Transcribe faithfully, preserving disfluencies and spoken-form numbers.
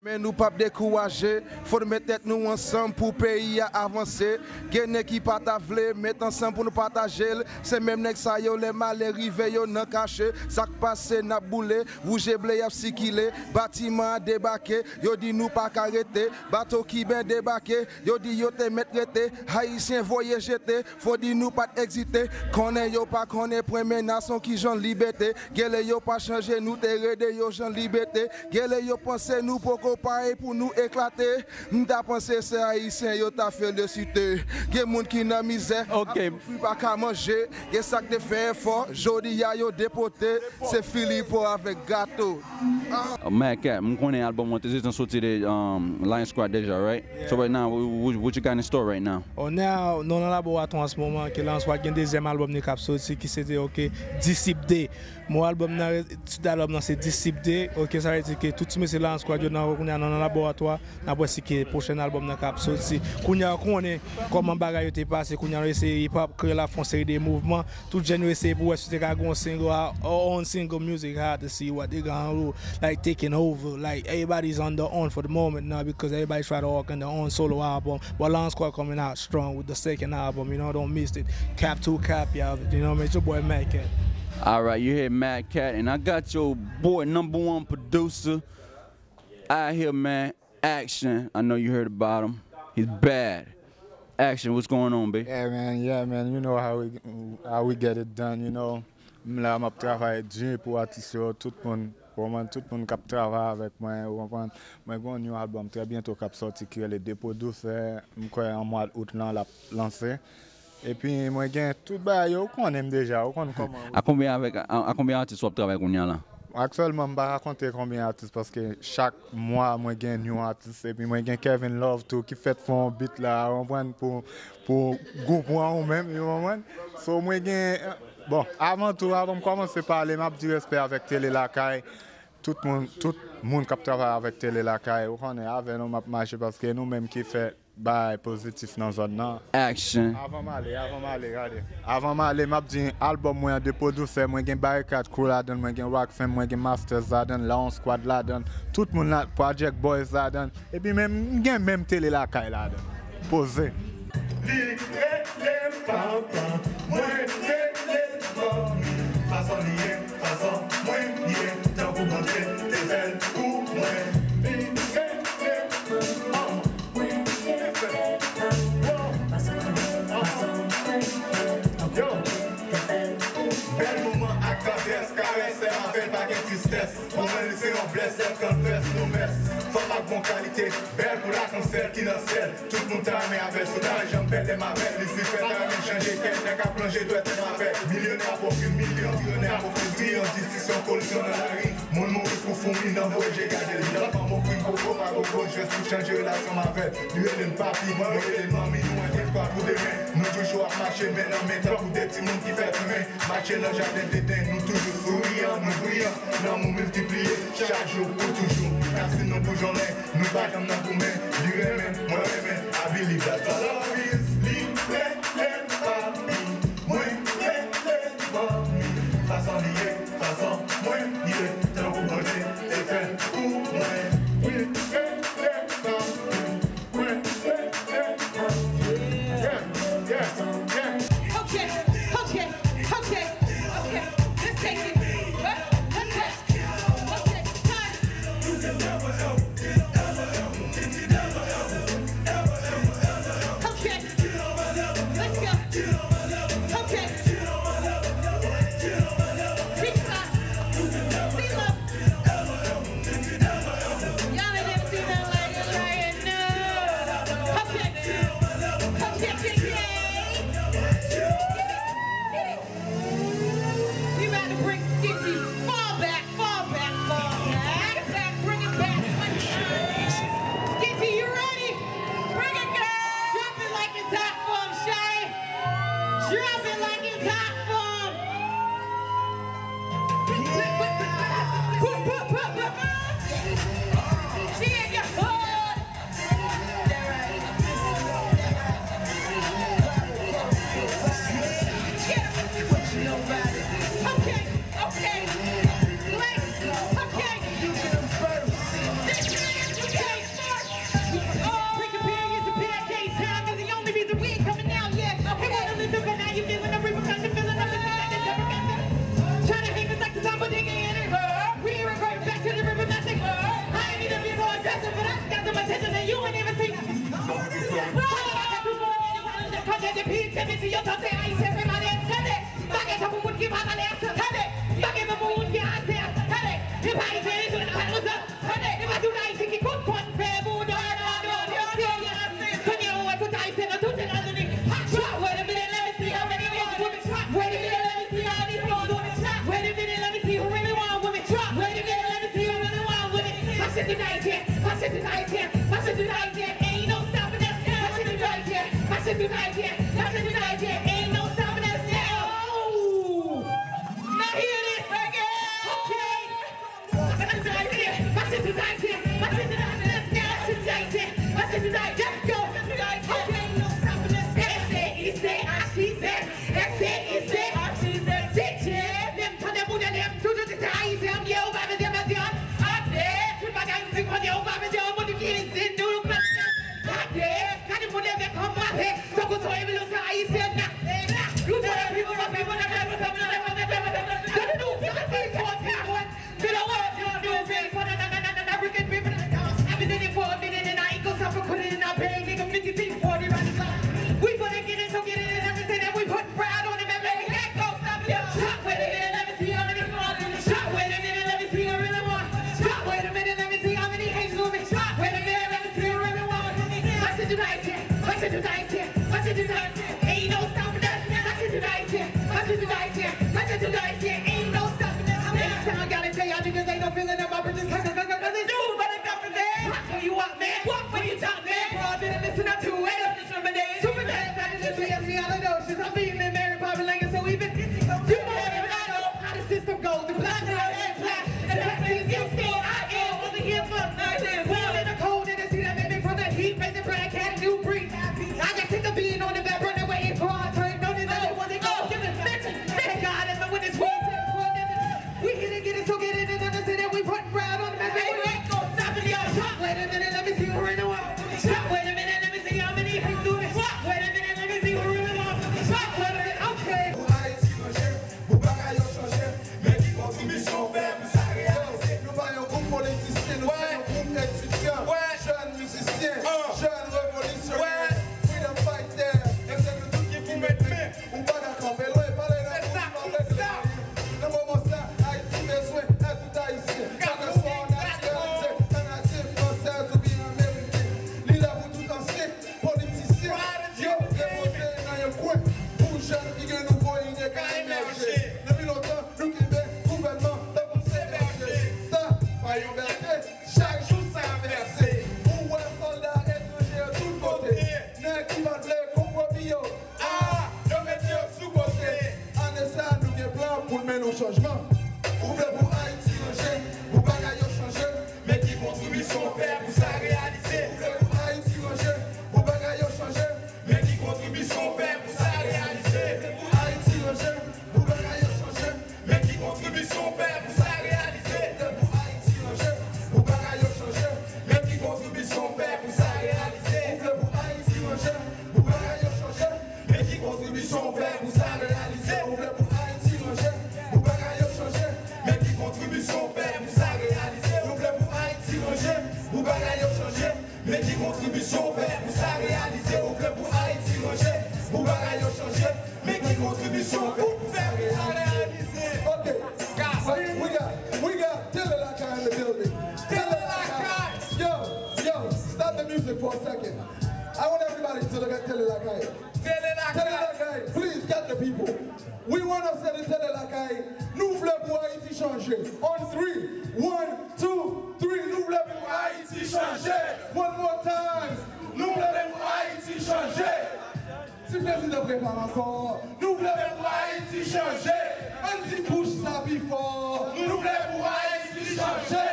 Men nou p ap dekouraje, fò n met tèt nou ansanm pou peyi a avanse. Gen nèg ki pa ta vle met ansanm pou nou pataje l. Se menm nèg sa yo lè malè rive yo nan kache. Sa k pase n ap boule, wouj e ble y ap sikile. Batiman an debake, yo di nou pa ka rete. Bato Kiben debake, yo di yo te mèt rete. Ayisyen voye jete, fò di nou pa t egzite. Konnen yo pa konnen pwen menas yon kijan libète. Genlè yo pa chanje, nou te rede yo jan libète. Genlè yo panse nou poko pare pou nou eklate. M ta panse se ayisyen yo ta felisite. Gen moun ki nan mizè, ap soufri pa ka manje. Gen sa k te fè efò, jodi a yo depote. Se Filipo avèk Gato. Mad Cat, m konnen album ou te gentan soti de um, Lion Squad deja, right? So right now, what, what you got in store right now? Oh, now, nou nan laboratwa an se moman ke Lion Squad gen dezyèm album li k ap soti ki se te, ok, Disip de. Mo album nan, tit album nan se Disip de, ok, sa vle di ke tout ti mesye Lion Squad yo nan kounye a nou nan laboratwa, n ap wè si ke pwochèn album nan k ap soti. Kounye a ou konnen kòman bagay yo te pase, kounye a nou eseye hip hop, Kreyòl ap fè yon seri de mouvman, tout jèn yo eseye pou wè si yo te ka gen yon single, a own single music, how to see what they gonna do, like taking over, like everybody's on their own for the moment now because everybody try to work on their own solo album, but Lion Squad coming out strong with the second album, you know, don't miss it, cap to cap, y'all, you know what I mean, it's your boy Mad Cat. All right, you hear Mad Cat, and I got your boy number one producer out here, man. Action. I know you heard about him. He's bad. Action, what's going on, babe? Yeah, man. Yeah, man. You know how we how we get it done. You know, m la m ap travay di pou atis yo, tout moun. Ou konprann, tout moun k ap travay avèk mwen, ou konprann. Mwen gen yon album trè byento k ap sòti ki rele Depo Dousè. M kwè an mwa out lan l ap lanse. Epi mwen gen tout bagay yo, ou konnen m deja, ou konn kòman. A konbyen avèk a, a konbyen atis w ap travay kounye a la? Aktyèlman m pa ka konte konbyen atis paske chak mwa mwen gen yon atis epi mwen gen Kevin Love tou ki fèt fè yon beat la, ou konprann, pou pou gwoup ou an ou menm, ou konprann. So mwen gen, bon, avan tou, avan m kòmanse pale, m ap di respè avèk Tele Lakay, tout moun, tout moun k ap travay avèk Tele Lakay, ou konnen avè nou m ap mache paske nou menm ki fè bagay pozitif nan zòn nan. Action. Avan m ale, avan m ale, gade. Avan m ale, m ap di album mwen an de pwodisè, mwen gen Barikad Crew ladan l, mwen gen Rockfam, mwen gen Masters ladan l, Lion Squad ladan l, tout moun la, Project Boys ladan l, epi menm, m gen menm Tele Lakay ladan l. Poze. Li rele papa, mwen rele manmi, fason li ye, fason mwen ye, tankou Bondye te fè l pou mwen. Li rele manmi. Bèl moman ak tandrès, karès, sèl avè l pa gen tristès. Pou mwen li se yon blès, sèl kann fès nou mès. Fanm ak bon kalite, bèl kou lakan sèl ki nan syèl. Tout moun ta renmen avè l, sou ta janm pèd lè m avè l. Lisifè ta renmen chanje kè l, nèg ap lonje dwèt lè m avè l. Milyonè ap ofri m milyon, miliyonè ap ofri m milyon, disisyon kolizyon nan lari. Moun mouri pou foumi nan voye je gade l. Li nan fanm ofri m koko pa koko jès pou chanje relasyon m avè l. Li rele m papi, mwen rele l manmi, nou an espwa pou demen. Nou toujou ap mache men nan men tankou de timoun ki fè fimen. Mache nan jaden Deden, nou toujou souriyan, nou briyan. Lanmou miltipliye chak jou pou toujou. Rasin nou boujonnen, nou pa janm nan goumen. Li renmen, mwen renmen, I believe that's what love is. Li rele m papi, mwen rele l manmi. Fason li ye, fason mwen ye, tankou Bondye te fè l pou mwen. Wi, rele m papi, mwen rele l manmi. Yeah, yeah, yeah. Okay, okay, okay, okay. Let's take it. What? What? What? Okay, time. Okay, let's go. Okay. Big clap. Big clap. Y'all ain't never seen nothing like this right here. No. Come check. Come check, check, check. We about to bring Skitty. Fall back, fall back, fall back. Back, back, bring it back. Swing it. Mesi yo tande Ayisyen fè malè, tande. M pa gen tan pou moun ki pa pale a sa, tande. M pa gen tan pou moun ki atè a, tande. E pa Ayisyen yo jwenn a sa, tande. E pa tout Ayisyen ki konn konn fè moun do do do do serye. Kounye a ou wè tout Ayisyen nan tout Etazini. Wait a minute, let me see how many men women. Wait a minute, let me see how many men women. Wait a minute, let me see how many men women. Wait a minute, let me see how many men women. Mache tout Ayisyen, mache tout Ayisyen, mache tout Ayisyen. Ain't no stopping us. Mache tout Ayisyen, mache tout Ayisyen, mache tout Ayisyen. Ain't no stopping us now. Now hear this again. Okay. Mache tout Ayisyen, mache tout Ayisyen, mache tout Ayisyen. Let's go. Mache tout Ayisyen, mache tout Ayisyen. Let's go. Okay, ain't no stopping us. Ese, ise, achise. Ese, ise, achise. Sitye. Lè m tande moun yo, lè m toujou di se Ayisyen m ye, ou pa mete mèt yo. Ade, tout bagay m di konnen, ou pa mete yon moun ki di nou, nou pa mete. Gade, gade moun leve kò frape, tankou se yon revolisyon ayisyen n ap fè la. You better people, my people, my people, my people, my people, my people. Gade nou, gade nou, gade nou. You know what? You do this for the African people. I've been in it for a minute and I ain't gonna stop for putting in our pain. Nigga, fifty feet for the radical. We gonna get it, so get it, and understand that we put pride on it, man. Let it go, stop it. Stop with it, and let me see how many more. Stop, wait a minute, let me see how many more. Stop, wait a minute, let me see how many angels will be. Stop, wait a minute, let me see how many more. Mache tout Ayisyen, mache tout Ayisyen, mache tout Ayisyen. Ain't no stopping us. Mache tout Ayisyen, mache tout Ayisyen, mache tout Ayisyen. Ain't no stopping us. Next time I gotta tell y'all niggas ain't no feeling up my bridges. Cause, cause, cause, cause it's you, motherfucker, man. Who you up, man? What, what you talk, man? Bro, I didn't listen up to it. Two minutes, I didn't listen to me. I don't know. She's not being in Mary Poppins like so even. You know, even I know how the system goes. The black girl and black. And that's it. You see, I am over here for nothing. Born in the cold and the sea that made me from the heat. Made the bread, can't do breathe. I got sick of being on the back, running away before I turned on it. I don't want to go. Give it, bitch, bitch. God, if I win this war, we can get it, so get it, and understand that we put pride on the back. Hey, hey, go stop it, y'all. Stop. Wait a minute, let me see who in the world. Stop. Wait a minute, let me see how many people do it. Stop. Wait a minute, let me see who really want. Stop. Wait a minute, okay. Pou Ayiti ranje, pou bagay yo chanje, men ki kontribisyon w fè pou sa reyalize? Nou pa yon gwoup politisyen, nou se yon gwoup etidyan, jèn mizisyen, jèn revolisyonè, freedom fighter, e se nou tout ki pou met men. Ou pa ka kanpe lwen, pale nan bouch ou avèk lari. Nan moman sa, Ayiti bezwen èd tout Ayisyen. Kèlkeswa w natiralize, pa natif, fransèz oubyen ameriken. Li lè pou tout ansyen politisyen yo repoze nan yon kwen pou jèn ki gen nouvo ide ka emèje. Depi lontan, nou kenbe gouvènman tankou se bèje. Sa pa yon bèlte, chak jou sa vèse. Ou wè sòlda etranje yo tout kote. Nèg ki pa t vle konpwomi yo. Ah, yo mete yo sou kote. Ane sa, nou gen plan pou n mennen yon chanjman. Ou vle pou Ayiti ranje, pou bagay yo chanje, men ki kontribisyon w fè pou sa reyalize? Ou vle pou Ayiti ranje, pou bagay yo chanje, men ki kontribisyon w fè pou sa reyalize? Ou vle pou Ayiti ranje, pou bagay yo chanje, men ki kontribisyon w fè pou sa reyalize? Ou vle pou Ayiti ranje, pou bagay yo chanje, men ki kontribisyon w fè pou sa reyalize? Ou vle pou Ayiti ranje, pou bagay yo chanje, men ki kontribisyon w fè pou sa reyalize? Ou vle pou Ayiti ranje, pou bagay yo chanje, men ki kontribisyon w fè pou sa reyalize? Ou vle pou Ayiti ranje, pou bagay yo chanje, men ki kontribisyon w fè pou sa reyalize? Ou vle pou Ayiti ranje, pou bagay yo chanje, men ki kontribisyon w fè pou sa reyalize? Ok. We got, we got Tele Lakay in the building. Tele Lakay. Yo, yo, stop the music for a second. I want everybody to look at Tele Lakay. Tele Lakay. Tele Lakay, please get the people. We wanna say to Tele Lakay, nou vle pou Ayiti chanje. On three, one, two, three, nou vle pou Ayiti chanje. One more time, nou vle pou Ayiti chanje. Si prezidan prepare ankò, nou vle pou Ayiti chanje. Ann di bouch sa pi fò. Nou vle pou Ayiti chanje.